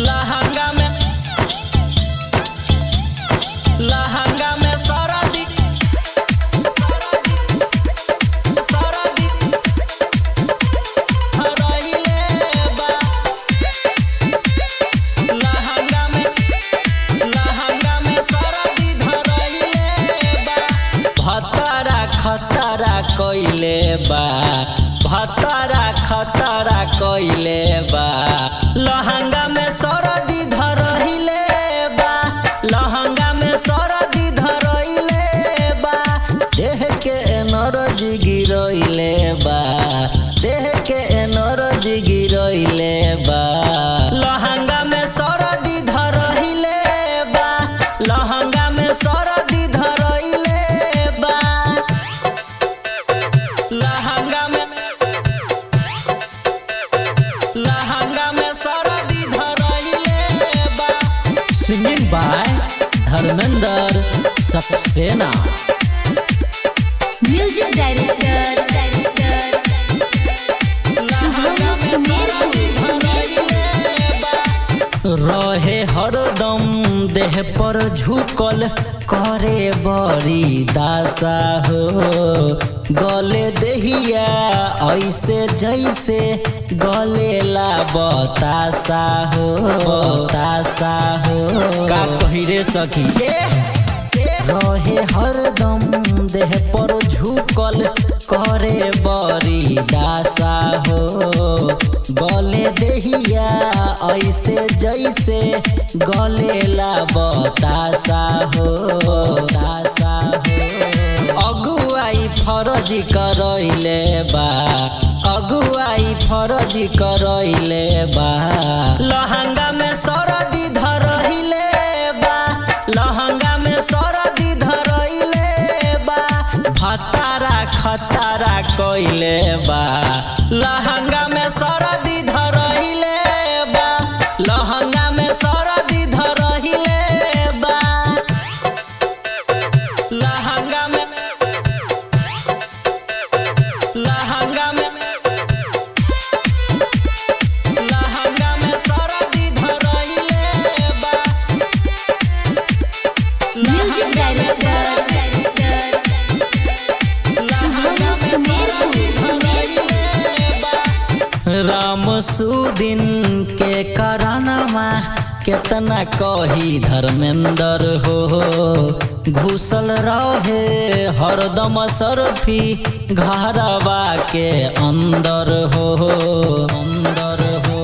लहंगा में, लहंगा में सरदी, सरदी, सरदी धरइले बा। लहंगा में, लहंगा में सरदी धरइले बा। भतरा खतरा कइले बा, भतरा खतरा कइले बा। लहंगा में सरदी धरइले बा, लहंगा में सरदी धरइले बा। देह के एनर्जी गिरइले बा, देह के एनर्जी गिरइले बा। लहंगा में सरदी धरइले बा, लहंगा में सरदी धरइले बा। लहंगा में, लहंगा में सरदी धरइले बा। Singing by Dharmendra Saxena. Music director लहंगा में सरदी धरइले बा। रहे हरदम देह पर झुकल, करे बड़ी दासा हो। गले देहिया ऐसे जैसे गलेला बतासा हो, बतासा हो। का कही रे सखी ए रहे हरदम देह पर झुकल, करे बड़ी दासा हो। गले देहिया ऐसे जैसे गलेला बतासा हो, बतासा हो। अगुआई फरजी करइले बा, अगुआई फरजी करइले बा। लहंगा में सरदी धरइले बा, लहंगा में सरदी धरइले बा। भतारा खतरा कइले बा, लहंगा में सरदी धरइले बा, लहंगा में सरदी धरइले बा। लहंगा में, लहंगा में, लहंगा में सरदी धरइले बा। म्यूजिक डायरेक्टर लहंगा में सरदी धरइले बा। राम सुदिन के करानमा केतना कही धर्मेंद्र हो। घुसल रहे हरदम सरफी घरवा के अंदर हो, अंदर हो,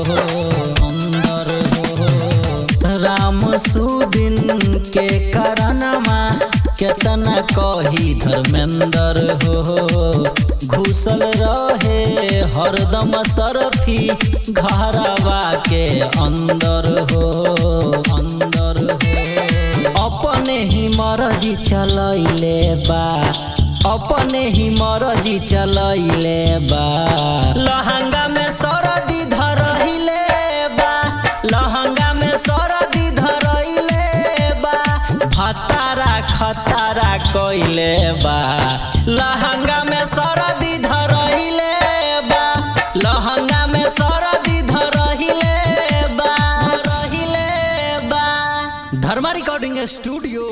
अंदर हो। राम सुदिन के करानमा केतना कही धर्मेंद्र हो। घुसल रहे हरदम सरफी घरवा के अंदर हो, अंदर हो। अपने ही मर्जी चलैले बा, अपने ही मर्जी चलैले बा। लहंगा में सरदी धरइले बा, लहंगा में सरदी धरइले बा। भतारा खतरा कइले बा, लहंगा में सरदी धरइले बा, लहंगा में सरदी धरइले बा, धरइले बा। धर्मा रिकॉर्डिंग स्टूडियो।